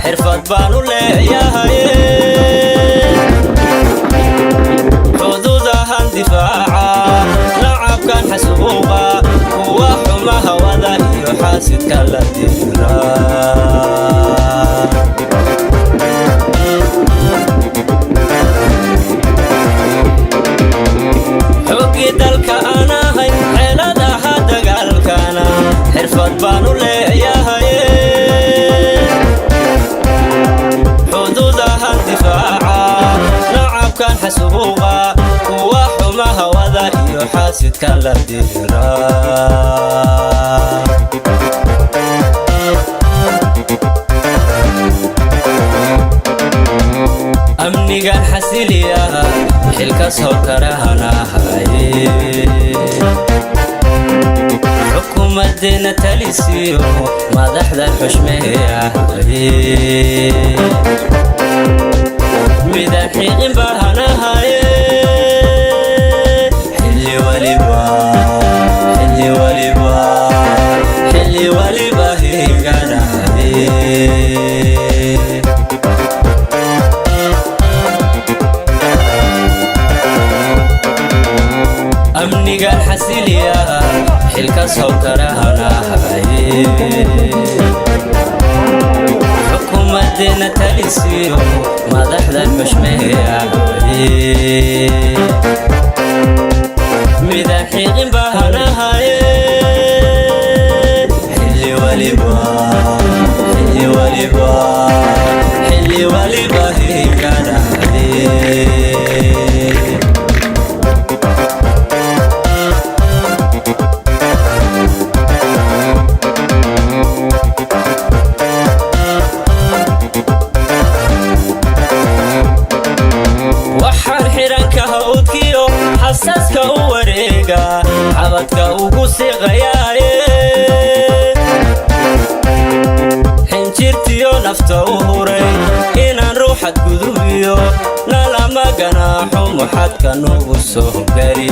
Xirfad baan u leeyahay, xuduudahan difaaca, nacabkan xasuuqa, kuwa xuma hawada iyo xaasidka la dira. Xoggii dalka anahay, xeeladaha dagaalkana xirfad baan u leeyahay, xuduudahan difaaca, nacabkan xasuuqa, kuwa xuma hawada iyo xaasidka la dira. Amnigan xasiliya, xilka soo karahanahay, xukuumadeena talisiyo madaxdan xushmeeyahay, midaan xiiqin baahanahay. Xilli waliba, xilli waliba, xilli waliba higanahay. Amnigan xasiliya, xilka soo karahanahay, xukuumadeena talisiyo madaxdan xushmeeyahay, midaan xiiqin baahanahay. Xilli waliba, xilli waliba, xilli waliba higanahay. Waxaan xiranka hawdkiyo xasaaska u wareega, xabadka ugu siqayaaye, xinjirtiyo nafta u huray inaan ruuxad gudubiyo, nalama ganaaxo muxadka nugu soo gari.